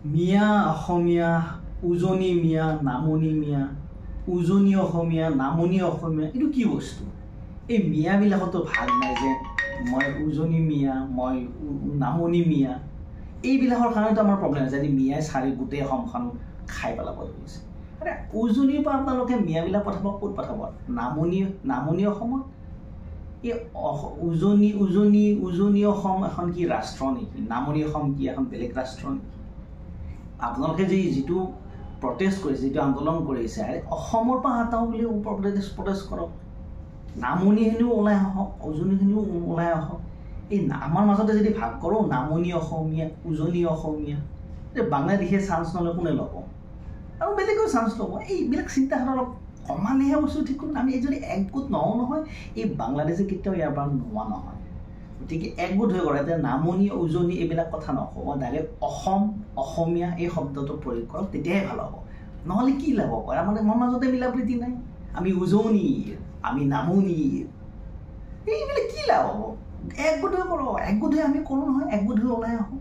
মিয়া অসমীয়া, উজনি মিয়া, নামনি মিয়া, উজনি অসমীয়া, নামনি অসমীয়া, এইটো কি বস্তু? এই মিয়াবিলাকতো ভাগ নাই যে মই উজনি মিয়া, মই নামনি মিয়া। এইবিলাকৰ কাৰণেতো আমাৰ প্ৰব্লেম হৈছে। আজি মিয়াই চাৰি গোটেই অসমখন খাই পেলাব ধৰিছে। আৰে উজনিৰ পৰা আপোনালোকে মিয়াবিলাক পঠাব, ক'ত পঠাব? নামনি অসমত? এই উজনি উজনি উজনি অসম এখন কি ৰাষ্ট্ৰ নেকি? নামনি অসম কি এখন বেলেগ ৰাষ্ট্ৰ নেকি? আপোনালোকে যিটো প্ৰটেষ্ট কৰিছে, যিটো আন্দোলন কৰিছে, আৰে অসমৰ পৰা আঁতাও বুলি প্ৰটেষ্ট কৰক। নামনিখিনিও ওলাই আহক, উজনিখিনিও ওলাই আহক। এই আমাৰ মাজতে যদি ভাগ কৰোঁ, নামনি অসমীয়া, উজনি অসমীয়া, এই বাংলাদেশে চান্স নল'লে কোনে ল'ব? আৰু বেলেগেও চান্স ল'ব। এইবিলাক চিন্তাধাৰা অলপ কমালেহে বস্তু ঠিক কৰিম। আমি এই যদি একগোট নহওঁ নহয়, এই বাংলাদেশে কেতিয়াও ইয়াৰ পৰা নোহোৱা নহয়। গতিকে একগোট হৈ গ'লে এতিয়া নামনি উজনি এইবিলাক কথা নকওঁ, ডাইৰেক্ট অসম অসমীয়া এই শব্দটো প্ৰয়োগ কৰক, তেতিয়াহে ভাল হ'ব। নহ'লে কি লাভ হ'ব? আমাৰ মাজতে মিলা প্ৰীতি নাই। আমি উজনিৰ, আমি নামনিৰ, এইবিলাক কি লাভ হ'ব? একগোট হৈ কৰক, একগোট হৈ আমি কৰোঁ নহয়, একগোট হৈ ওলাই আহোঁ।